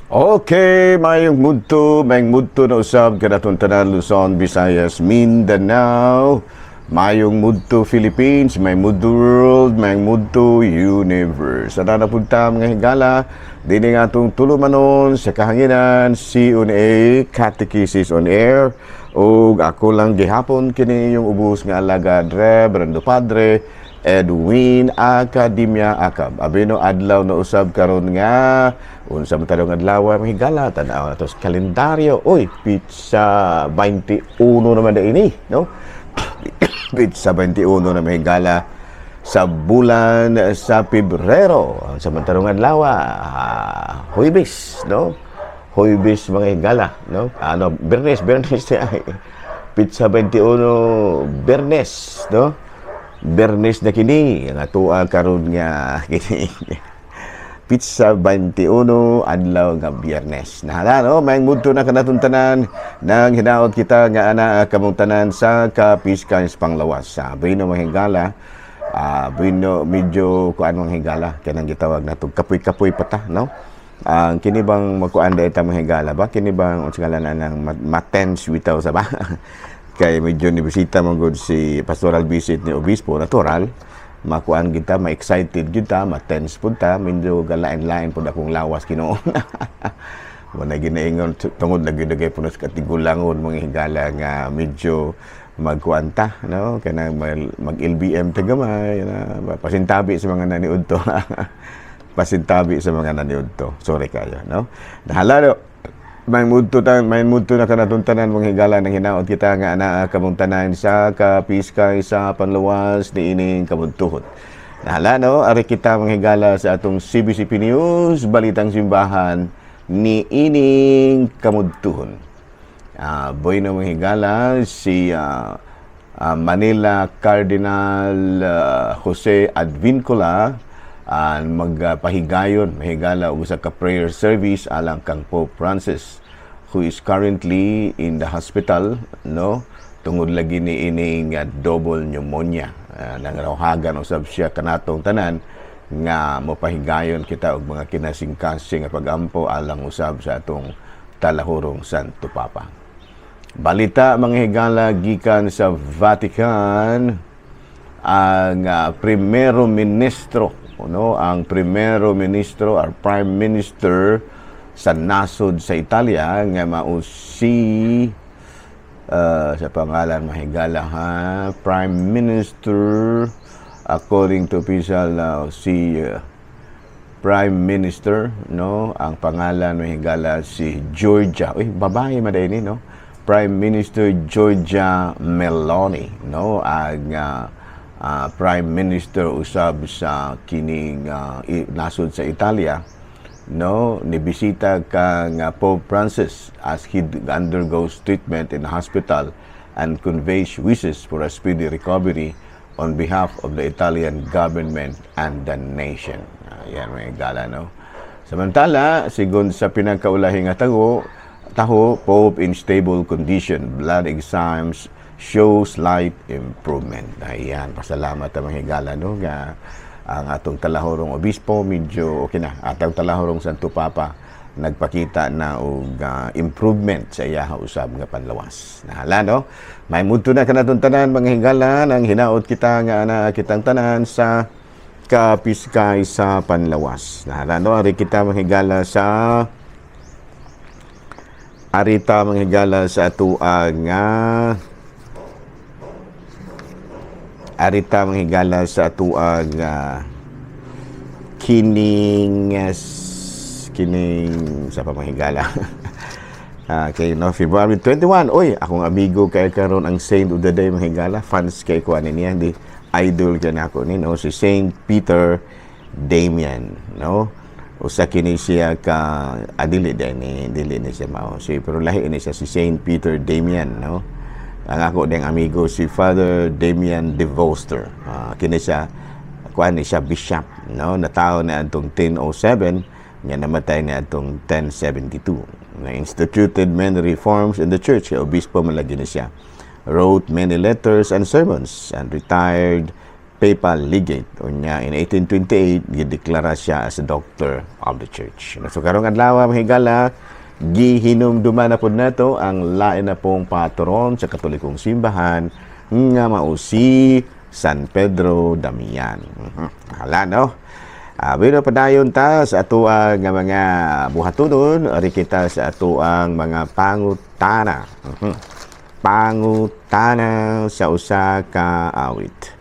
Okay, mayong mudto na usab kanatong tanan, Luzon, Visayas, Mindanao, mayong mudto Philippines, mayong mudto world, mayong mudto universe. Sana na punta, mga higala, dini nga atong tulumanon sa kahanginan, C&A, Catechesis on Air, ug ako lang gihapon kini yung ubos nga alagad, Reverendo Padre Edwin Academia Acab. Abino adlaw na usab karon nga unsa man tarong adlaw, mga higala? Tan-aw nato sa kalendaryo. Uy, petsa 21 naman na ini, no? Petsa 21 na, mga higala, sa bulan sa Pebrero. Ang samantarong adlaw, Huwebes, no? Huwebes, mga higala, no? Ano, Bernes, Bernes niya. Petsa 21, Bernes, no? Bernes na kini ang atoa karon nga kini petsa 21, adlaw nga Biyernes. Nahala, no? Mayong mudto na kanatong tanan nang hinaot kita nga ana kamong tanan sa kapiskay sa panglawas. Sa bueno, mga higala, bueno, medyo kuan, mga higala, kanang gitawag nato kapoy-kapoy pa ta, no? Ang kini bang magkuan dahil ta, mga higala ba? Kini bang unsa ngalan nang matense bitaw sa ba? Kay medyo ni bisita man gud si pastoral visit ni obispo, natural makuan kita, ma-excited kita, ma-tense pud ta, medyo galain-lain pud akong lawas Ginoo. Wala ginaingon tungod lagi dagay puno sa katigulangon, mga higala, nga medyo magkuan ta, no? Kanang mag LBM ta gamay na, pasintabi sa mga naniudto. Pasintabi sa mga naniudto. Sorry kayo, no? Nahala, no? May mudto na kanatong tanan, mga higala, nang hinaot kita nga anaa kamong tanan sa kapiskay sa panluwas ni ining kabuntuhon. Nahala, no, ari kita, mga higala, sa atong CBCP News, Balitang Simbahan ni ining kamudtuhon. Bueno, mga higala, si Manila Cardinal Jose Advincula magpahigayon, mahigala, og usa ka prayer service alang kang Pope Francis, who is currently in the hospital, no, tungod lagi ni ining double pneumonia. Nananawagan usab siya kanatong tanan nga mopahigayon kita og mga kinasingkasing nga pagampo alang usab sa atong talahurong Santo Papa. Balita, mga higala, gikan sa Vatican, ang primero ministro, no, ang primero ministro or prime minister sa nasod sa Italia nga mao si sa pangalan, mahigala ha, prime minister according to official si prime minister, no, ang pangalan, mahigala, si Giorgia, uy, babae man ni, no, Prime Minister Giorgia Meloni, no, ang prime minister usab sa kining nasod sa Italia, no, nibisita kang Pope Francis as he undergoes treatment in the hospital and conveys wishes for a speedy recovery on behalf of the Italian government and the nation. Ayan, mga higala, no? Samantala, sigon sa pinagkaulahi nga taho, Pope in stable condition, blood exams show slight improvement. Ayan, pasalamat ang mga higala, no, nga ang atong talahurong obispo medyo okay na. Atong talahurong Santo Papa nagpakita na og improvement sa iyaha usab nga panlawas. Nahala, no? May mudto na kanatong tanan, mga higala, nang hinaot kita nga ana kitang tanan sa kapiskay sa panlawas. Nahala, no? Ari kita, mga higala, sa arita, mga higala, sa atua nga arita, mga higala, sa atua nga kining kining sa pamahigala. Okay, no, February 21. Oy, akong amigo kay karon ang saint of the day, mga higala. Fans kay ko ani niya, di idol kay nako ni, no, si Saint Peter Damian, no? Usa kini siya ka dili din ni, dili ni siya mao si, pero lahi ni siya si Saint Peter Damian, no? Ang ako ding amigo si Father Damian de Veuster. Kini siya kuan ni siya, bishop, no, natawo na atong 1007 nga namatay na atong 1072, na instituted many reforms in the church, kay obispo man lagi ni siya, wrote many letters and sermons and retired Papal legate. Unya in 1828 gideklara siya as a Doctor of the Church. So karong adlaw, mga higala, gihinumduman na pud nato ang lain na pong patron sa Katolikong Simbahan nga mao si San Pedro Damian. Hala, no? Bueno, padayon ta sa atoang nga mga buhatonon, ari kita sa atoang mga pangutana. Pangutana sa usa ka awit.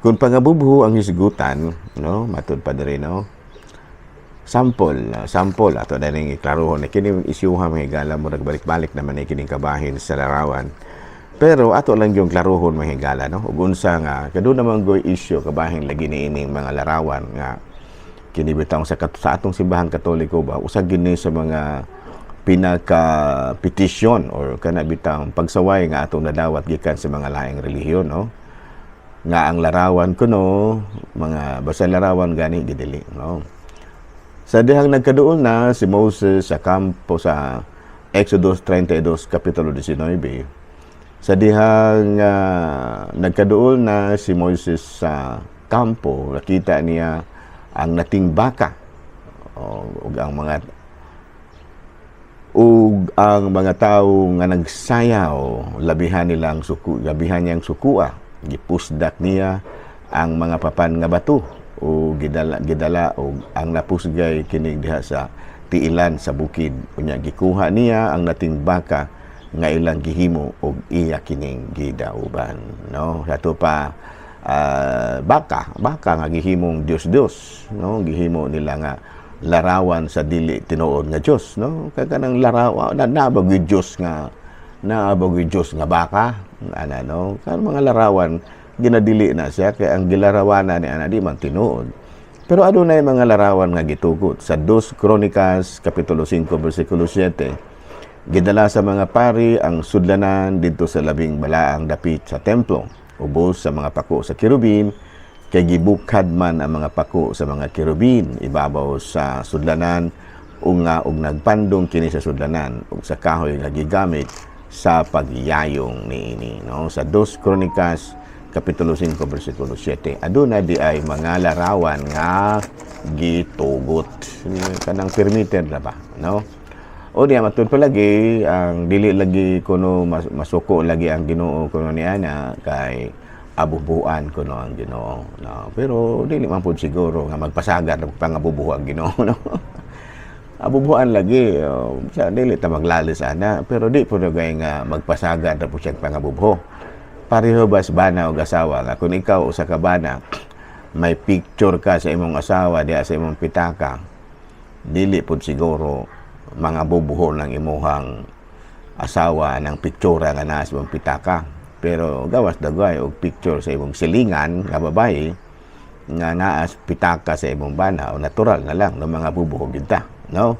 Kung pangabubuho ang hisgutan, no, matud pa diri, no. Sample, sample ato na ning iklarohon na kini isyuha, mga higala, mo nagbalik-balik naman ni kining kabahin sa larawan. Pero ato lang yung klarohon, mga higala, no. Ug unsa nga kaduna man goy issue kabahin lagi niining mga larawan nga kini bitaw sa atong Simbahang Katoliko ba, usa gini sa mga pinaka petisyon or kana bitang pagsaway nga atong nadawat gikan sa mga laing relihiyon, no, nga ang larawan kuno, mga basta larawan gani, gidili, no. Sa dihang nagkaduol na si Moses sa kampo sa Exodus 32 kapitulo 19, sa dihang nagkaduol na si Moses sa kampo, nakita niya ang nating baka o, ug ang mga tawo nga nagsayaw, labihan nilang suku, labihan niyang sukua. Gipusdak niya ang mga papan nga bato o gidala gidala og ang napusgay kini diha sa tiilan sa bukid. Unya gikuha niya ang nating baka nga ilang gihimo og iya kining gidauban, no. Ato pa baka baka nga gihimong Dios-Dios, no, gihimo nila nga larawan sa dili tinuod nga Dios, no. Kay kanang larawan na naa ba Dios nga naa ba Dios nga baka ana, no? Kan mga larawan ginadili na siya kay ang gilarawanan ni ana di man tinuod. Pero adunay mga larawan nga gitugot sa 2 Kronikas kapitulo 5 bersikulo 7: Gidala sa mga pari ang sudlanan didto sa labing balaang dapit sa templo, ubos sa mga pako sa kerubin, kay gibukad man ang mga pako sa mga kerubin ibabaw sa sudlanan ug nga og nagpandong kini sa sudlanan ug sa kahoy nga gigamit sa pagyayong niini, no. Sa 2 Kronikas kapitulo 5 bersikulo 7, aduna di ay mga larawan nga gitugot, kanang permitted na ba, no? O niya matud palagi ang dili lagi kuno masuko lagi ang Ginoo kuno niya na kay abubuan kuno ang Ginoo, no. Pero dili man pud siguro nga magpasagad og pangabubuho ang Ginoo, no. Abubuan lagi, oh, siya dili ta maglalis ana, pero di pud gay nga magpasagad ra pud siya pangabubuho. Pareho ba sa bana og asawa nga kung ikaw usa ka bana, may picture ka sa imong asawa diha sa imong pitaka, dili pud siguro mga bubuho ng imuhang asawa ng pictura nga naa sa imong pitaka. Pero gawas dagway og picture sa imong silingan nga babae nga naa sa pitaka sa imong bana, o natural na lang ng mga bubuho gyud ta, no.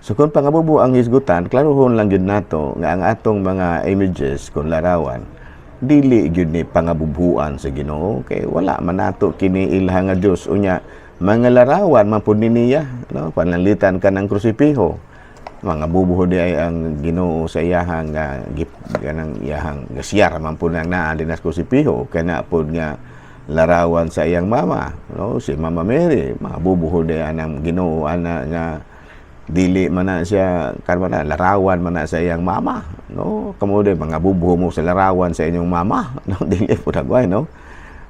So kung pangabubuho ang hisgutan, klarohon lang gyud nato nga ang atong mga images, kung larawan, dili gyud ni pangabubuan sa Ginoo kay wala man nato kini ilha nga Dios. Unya mga larawan man pud ni niya, no. Pananglitan ka ng krusipiho, mga bubuho di ay ang Ginoo sa iyahang nga kanang iyahang gasiyar man pud nang naa din sa krusipiho. Kana pud nga larawan sa iyang mama, no, si Mama Mary, mga bubuho di anang Ginoo ana nga dili man na siya kan man na larawan man na sa iyang mama, no. Kamo di mga bubuho mo sa larawan sa inyong mama, no? Dili pud agway, no.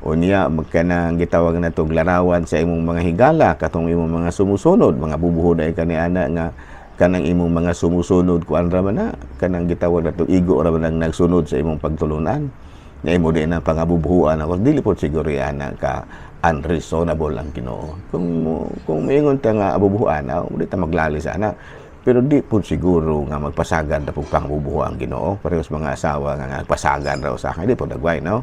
Unya magkanang gitawag na tog larawan sa imong mga higala, katong imong mga sumusunod, mga bubuho dai kani ana nga kanang imong mga sumusunod, kuan ra man na, kanang gitawag na tog igo ra man ang nagsunod sa imong pagtulunan nga imo di na pangabubuhuan ako. Dili pod siguro ana ka unreasonable ang Ginoo. Kung moingon ta nga abubuhuan, di ta maglali sa ana, pero di pod siguro nga magpasagad na pug pangabubuho ang Ginoo, parehas mga asawa nga nagpasagad raw sa akin. Di pod agway, no.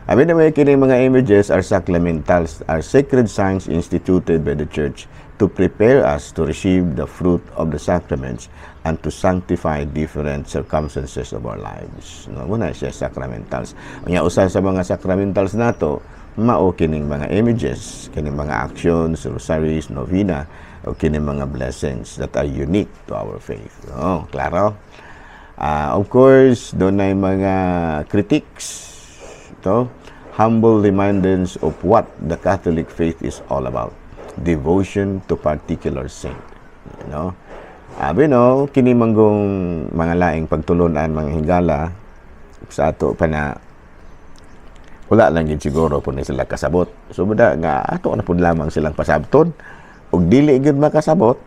Abi na may kini mga images are sacramentals, are sacred signs instituted by the Church to prepare us to receive the fruit of the sacraments and to sanctify different circumstances of our lives. No, muna siya sacramentals. Unya usa sa mga sacramentals nato mao kining mga images, kining mga actions, rosaries, novena, o kining mga blessings that are unique to our faith. No, klaro? Of course, doon ay mga critics to. Humble reminders of what the Catholic faith is all about. Devotion to particular saint. You know? Abi no, kini manggong mga laing pagtulunan, mga higala, sa ato pa na wala lang gid siguro po ni sila kasabot. So bada nga ato na pud lamang silang pasabton. Ug dili gyud makasabot,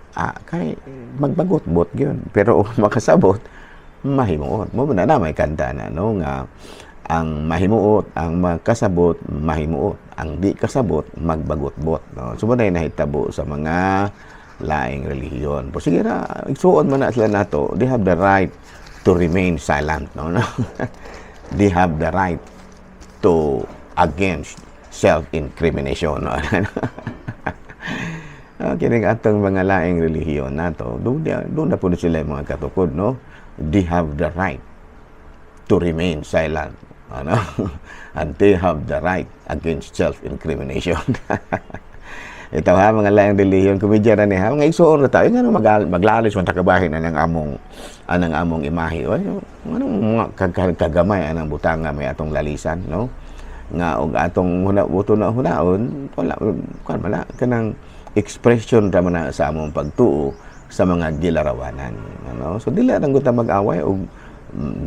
kay magbagot-bot gyud. Pero ug makasabot, mahimuot. Mo na na may kanta na no nga ang mahimuot, ang makasabot, mahimuot. Ang di kasabot, magbagot-bot. No? So, mo na nahitabo sa mga laing relihiyon. Po sige ra, igsuon man na sila nato, they have the right to remain silent. No? They have the right to against self-incrimination. No? Kining atong mga laing relihiyon nato, doon na po sila yung mga katukod, no? They have the right to remain silent. Ano? And they have the right against self-incrimination. Ito ha, mga laing relihiyon, komedya ra ni ha, mga igsuon ra tayo, ngano maglalis man takabahin anang among imahe. O, anong mga kagamay anang butanga may atong lalisan, no? Nga og atong huna buto na hunaon, wala kuan man na kanang expression ra man na sa among pagtuo sa mga gilarawanan, ano? So dili ra gud ta mag-away og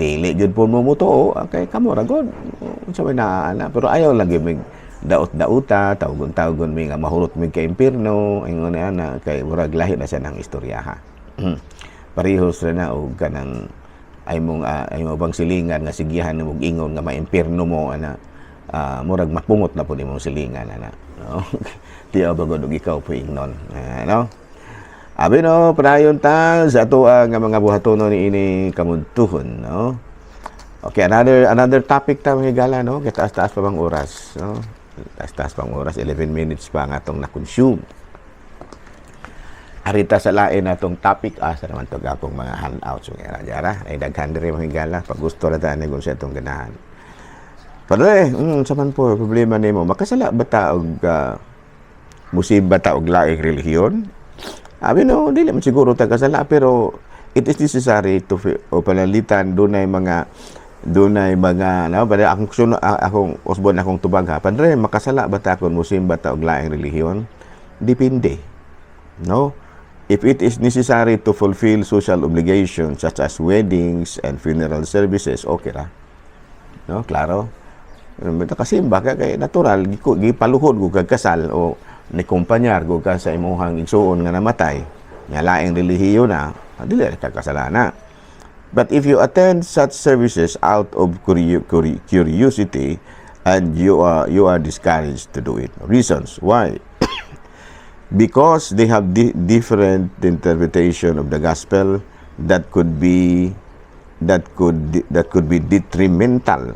dili gyud po mo mutuo, kay kamo ra gud unsa may naa ana, pero ayaw lagi mig daot-dauta, tawgon-tawgon mi nga mahurot mi kay impierno, ingon na ana, kay murag lahi na siya ng istorya ha. Parehos ra na og kanang ay mo bang silingan nga sigihan nimo og ingon nga maimpierno mo ana, murag mapungot na po nimong silingan ana, no? Tiyaw ba gud og ikaw po ingnon, no? Abi no, padayon ta sa ato nga mga buhatonon niini kamudtuhon, no? Okay, another another topic ta, mga higala, no? Kay taas-taas pa bang oras, no? Taas-taas pang oras, 11 minutes pa ang atong na-consume. Arita sa lain natong topic, asa naman to akong mga handouts mga jara. Ay daghan diri, mga higala, pag gusto ra ta ni kung sa atong ganahan. Padre, sa man po problema nimo, makasala ba ta og musimba ta og laing relihiyon? Abi no, dili man siguro ta kasala, pero it is necessary to o panalitan dunay mga no padre akong suno, akong usbon akong tubag ha. Padre, makasala ba ta kung musimba ta og laing relihiyon? Depende. No? If it is necessary to fulfill social obligations such as weddings and funeral services, okay ra. No, klaro. Kasimba ka kay natural gipaluhod ko kag kasal o ni kumpanyar ko ka sa imuhang igsuon nga namatay nga laing relihiyon na, dili ra ka kasalana. But if you attend such services out of curiosity and you are discouraged to do it. Reasons why? Because they have different interpretation of the gospel that could be detrimental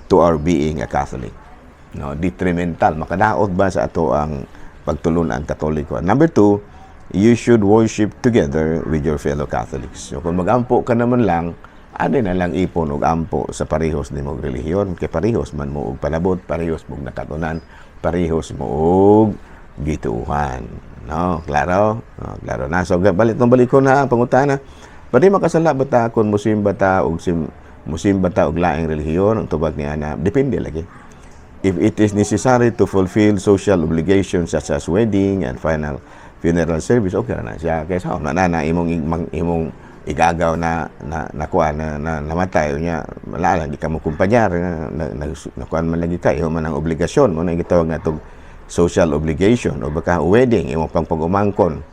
to our being a Catholic. No, detrimental. Makadaot ba sa ato ang pagtulunan Katoliko? Number two, you should worship together with your fellow Catholics. So, kung magampo ka naman lang, ano na lang ipon og ampo sa parehos nimo og relihiyon kay parehos man mo og palabot, parehos mo og nakatunan, parehos mo og gituohan. No, klaro? No, klaro na. So, balik nang balik ko na pangutana. Pwede makasala ba ta kung musimba ta og laing relihiyon? Ang tubag ni ana, depende lagi. If it is necessary to fulfill social obligations such as wedding and final funeral service, okay ra na siya. Kay sa na na imong imong igagaw na na nakuha na, na namatay niya, wala lang di ka mo kumpanyar na, nakuan man lagi ka, imo man ang obligasyon mo na gitawag na tog social obligation, o baka wedding, imo pang pag-umangkon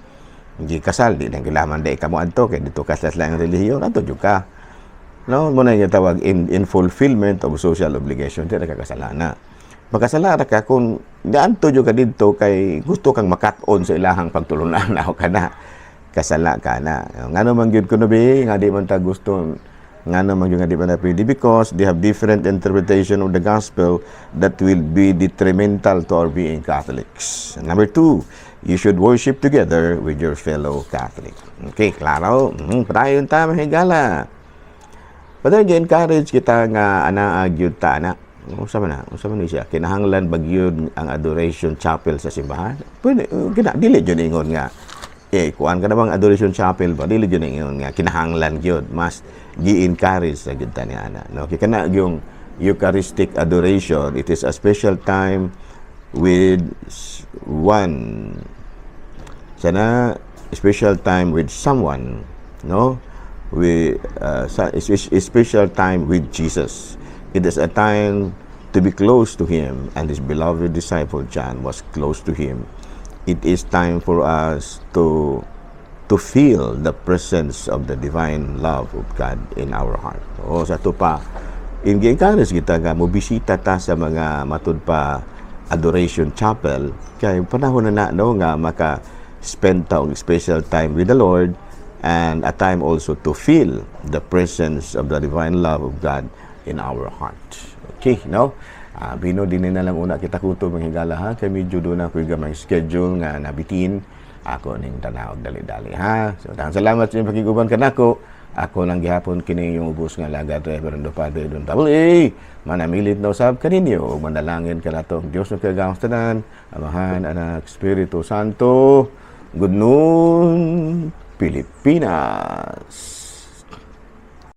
hindi kasal, di nang kailangan di ka mo adto kay dito ka sa laing relihiyon, adto jud ka, no? Mo na gitawag in fulfillment of social obligation, di ra ka kasalana. Makasala ra ka kung gaanto jud ka didto kay gusto kang makat-on sa ilahang pagtulunan na ka na kasala ka na. Ngano man gyud kuno bi nga di man ta gusto, ngano man gyud nga di man ta pwede? Because they have different interpretation of the gospel that will be detrimental to our being Catholics. Number two, you should worship together with your fellow Catholic. Okay, klaro? Padayon ta, mga higala. Padre, encourage kita nga anaa gyud ta ana. Unsa man na? Unsa man ni siya? Kinahanglan ba gyud ang adoration chapel sa simbahan? Pwede kina dili gyud ingon nga kuan ka na bang adoration chapel ba, dili gyud ingon nga kinahanglan gyud. Mas gi-encourage sa gyud ta ni ana, no? Kay kana yung Eucharistic adoration. It is a special time with one, sana special time with someone, no? We it's special time with Jesus. It is a time to be close to Him, and His beloved disciple John was close to Him. It is time for us to feel the presence of the divine love of God in our heart. O sa ato pa, in-encourage kita nga mobisita ta sa mga matud pa adoration chapel kay panahon na na, no, nga maka spend ta og special time with the Lord and a time also to feel the presence of the divine love of God in our heart. Okay, no? Bino din na lang una kita kutob, mga higala, ha, kay medyo duna ko'y gamay schedule nga nabitin ako ning tanaw, dali-dali ha. So daghang salamat sa inyong pakiguban kanako. Ako lang gihapon kini yung ubos nga lagad, Reverendo Padre Don Double A. Manamilit na usab kaninyo ug manalangin kanato ang Dios nga kagahom tanan, Amahan, Anak, Espiritu Santo. Good noon, Pilipinas.